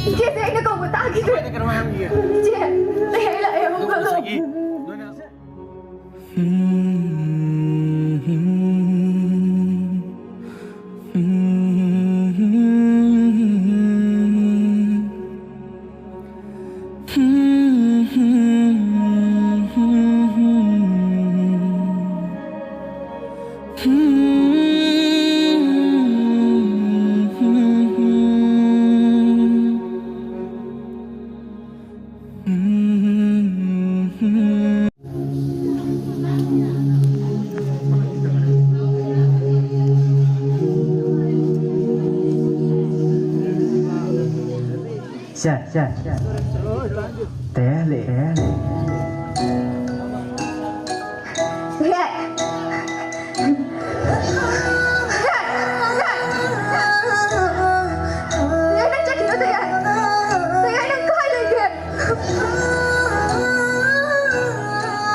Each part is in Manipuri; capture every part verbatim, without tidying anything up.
ꯏꯆꯦꯁꯦ ꯑꯩꯅ ꯀꯧꯕ ꯇꯥꯈꯤꯗ꯭ꯔꯦ꯫ ꯀꯃꯥꯏꯅ ꯍꯪꯈꯤꯒꯦ? ꯏꯆꯦ, ꯂꯩ, ꯂꯩ, ꯑꯃꯨꯛ ꯍꯜꯂꯣ꯫ ꯉꯁꯥꯏꯒꯤ ꯅꯣꯏꯅ ꯁꯦ, ꯁꯦ꯫ ꯇꯌꯥꯂꯦ, ꯇꯌꯥꯂꯦ꯫ ꯇꯌꯥꯏ꯫ ꯇꯌꯥꯏ, ꯅꯪ ꯆꯠꯈꯤꯅꯨ, ꯇꯌꯥꯏ꯫ ꯇꯌꯥꯏ, ꯅꯪ ꯀꯥꯏ ꯂꯩꯒꯦ?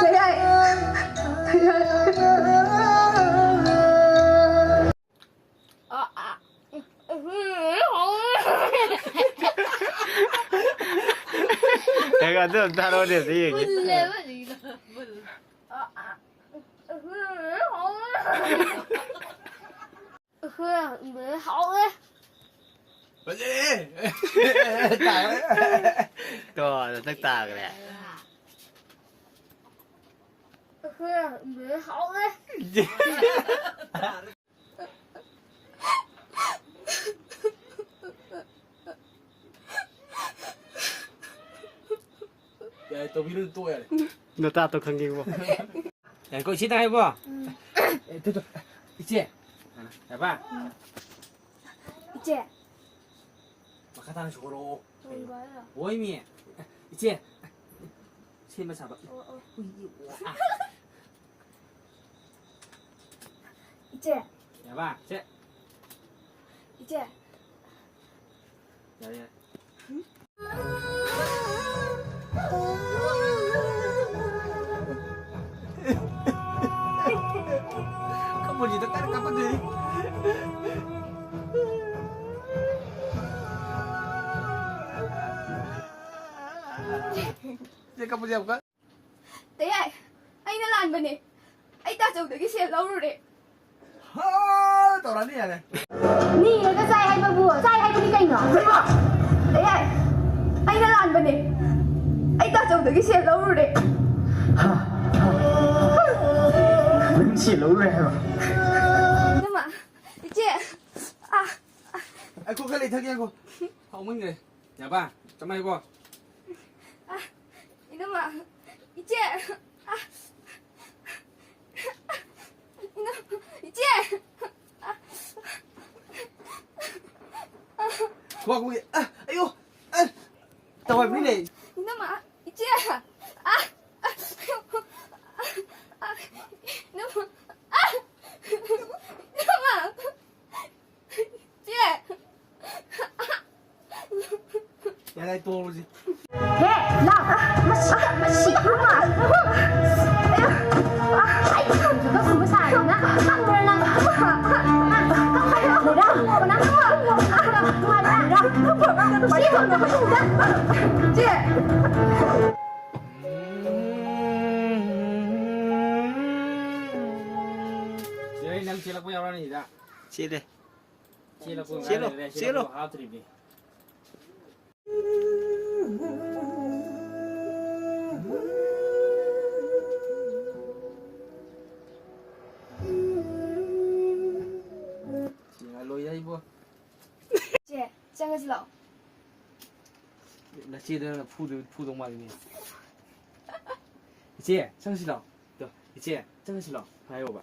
ꯇꯌꯥꯏ꯫ ꯇꯌꯥꯏ꯫ ꯑꯦ, ꯑꯗꯨ ꯑꯝꯇ ꯊꯥꯔꯛꯑꯣꯅꯦ, ꯑꯝꯇ ꯌꯦꯡꯒꯦ꯫ ꯄꯨꯜꯂꯦꯕ ꯍꯧꯖꯤꯛꯀꯤꯗꯣ꯫ ꯄꯨꯜꯂꯦ꯫ ꯍꯥꯎꯋꯦ꯫ ꯐꯖꯩꯌꯦ꯫ ꯇꯥꯈ꯭ꯔꯦ꯫ ꯇꯣ, ꯍꯟꯗꯛ ꯇꯥꯈ꯭ꯔꯦ꯫ ꯍꯥꯎꯋꯦ꯫ ꯌꯥꯔꯦ, ꯇꯧꯕꯤꯔꯨ, ꯇꯣꯛꯑꯣ, ꯌꯥꯔꯦ꯫ ꯅꯇꯥꯇꯣ ꯈꯪꯒꯦꯀꯣ꯫ ꯌꯥꯔꯦꯀꯣ, ꯏꯆꯦ ꯇꯪꯈꯥꯏꯕꯣ? ꯎꯝ꯫ ꯑꯦ, ꯇꯨ, ꯇꯨ꯫ ꯏꯆꯦ꯫ ꯌꯥꯕ? ꯎꯝ꯫ ꯏꯆꯦ꯫ ꯃꯈꯥ ꯇꯥꯅ ꯁꯣꯔꯛꯑꯣ꯫ ꯎꯝ, ꯍꯣꯏ, ꯍꯣꯏ꯫ ꯍꯣꯏꯃꯤ꯫ ꯏꯆꯦ꯫ ꯁꯦꯝꯕ ꯁꯥꯕ꯫ ꯑꯣ, ꯑꯣ꯫ ꯎꯏ, ꯎꯏ, ꯑꯣ, ꯑꯥ꯫ ꯏꯆꯦ꯫ ꯌꯥꯕ? ꯁꯦ꯫ ꯏꯆꯦ꯫ ꯌꯥꯔꯦ, ꯌꯥꯔꯦ꯫ ꯀꯞꯄꯁꯤꯗ ꯀꯟꯅ ꯀꯞꯄꯛꯀꯅꯤ꯫ ꯏꯆꯦ ꯀꯞꯄꯁꯦ ꯌꯥꯝ ꯀꯟ- ꯇꯌꯥꯏ, ꯑꯩꯅ ꯂꯥꯟꯕꯅꯦ꯫ ꯑꯩ ꯇꯥꯆꯧꯗꯒꯤ ꯁꯦꯜ ꯂꯧꯔꯨꯔꯦ꯫ ꯍꯥ, ꯇꯧꯔꯛꯑꯅꯤ, ꯌꯥꯔꯦ꯫ ꯅꯤꯔꯒ ꯆꯥꯏ ꯍꯥꯏꯕꯕꯨ ꯆꯥꯏ ꯍꯥꯏꯕꯗꯤ ꯀꯩꯅꯣ? ꯀꯩꯕ? ꯇꯌꯥꯏ, ꯑꯩꯅ ꯂꯥꯟꯕꯅꯦ꯫ ꯑꯩ ꯇꯥꯆꯧꯗꯒꯤ ꯁꯦꯜ ꯂꯧꯔꯨꯔꯦ꯫ ꯅꯪ ꯁꯦꯜ ꯂꯧꯔꯨꯔꯦ ꯍꯥꯏꯕ? ꯏꯅꯝꯃ, ꯏꯆꯦ, ꯑꯥ, ꯑꯩ ꯈꯣꯛ ꯈꯔ ꯂꯩꯊꯒꯦ, ꯉꯥꯏꯈꯣ꯫ ꯍꯥꯎꯃꯟꯈ꯭ꯔꯦ꯫ ꯌꯥꯕ? ꯆꯃꯥꯏꯀꯣ? ꯑꯥ, ꯏꯅꯝꯃ, ꯏꯆꯦ, ꯑꯥ, ꯏꯅꯝ-, ꯏꯆꯦ, ꯑꯥ, ꯈꯨꯕꯥꯛ ꯈꯨꯕꯤ-, ꯑꯥ, ꯑꯌꯣ! ꯑꯥ! ꯇꯧ ꯍꯥꯏꯕꯅꯤꯅꯦ꯫ ꯏꯅꯝꯃ, ꯏꯆꯦ, ꯑꯥ, ꯑꯥ, ꯑꯌꯣ! ꯑꯥ, ꯏꯅꯝꯃ, ꯑꯥ! ꯏꯅꯝꯃ! ꯆꯦ! ꯌꯥꯔꯦ, ꯑꯩ ꯇꯣꯛꯑꯁꯤ꯫ ꯍꯦ, ꯂꯥꯎ꯫ ꯃꯁꯤ, ꯃꯁꯤ, ꯏꯃꯥ꯫ ꯑꯩ ꯈꯪꯗ꯭ꯔꯒ ꯁꯨꯝꯕ ꯁꯥꯔꯗꯅ ꯈꯪꯕ꯭ꯔꯥ ꯅꯪ? ꯈꯪꯕ꯭ꯔꯥ ꯅꯪ? ꯅꯨꯡꯉꯥꯏꯕ꯭ꯔꯥ? ꯁꯤ ꯈꯪꯗ꯭ꯔꯒ ꯁꯨꯝꯕ꯫ ꯆꯦ! ꯆꯦ, ꯅꯪ ꯆꯦꯜꯂꯛꯄ ꯌꯥꯎꯔꯅꯤ ꯁꯤꯗ꯫ ꯆꯦꯜꯂꯦ꯫ ꯆꯦꯜꯂꯛꯄ ꯆꯦꯜꯂꯣ, ꯉꯥꯏ ꯂꯩꯔꯦ, ꯆꯦꯜꯂꯣ꯫ ꯆꯦꯜꯂꯛꯄ ꯍꯥꯞꯇ꯭ꯔꯤꯕꯅꯤ꯫ ꯁꯤ ꯉꯥꯏ ꯂꯣꯏ ꯌꯥꯏꯕꯣ꯫ ꯆꯦ, ꯆꯪꯉꯁꯤ ꯂꯥꯛꯑꯣ꯫ ꯅꯆꯦꯗ ꯐꯨꯗꯣꯏ-, ꯐꯨꯗꯧ ꯃꯥꯜꯂꯤꯅꯦ꯫ ꯏꯆꯦ, ꯆꯪꯉꯁꯤ ꯂꯥꯛꯑꯣ꯫ ꯇꯣ, ꯏꯆꯦ, ꯆꯪꯉꯁꯤ ꯂꯥꯛꯑꯣ꯫ ꯍꯥꯏꯌꯣꯕ꯫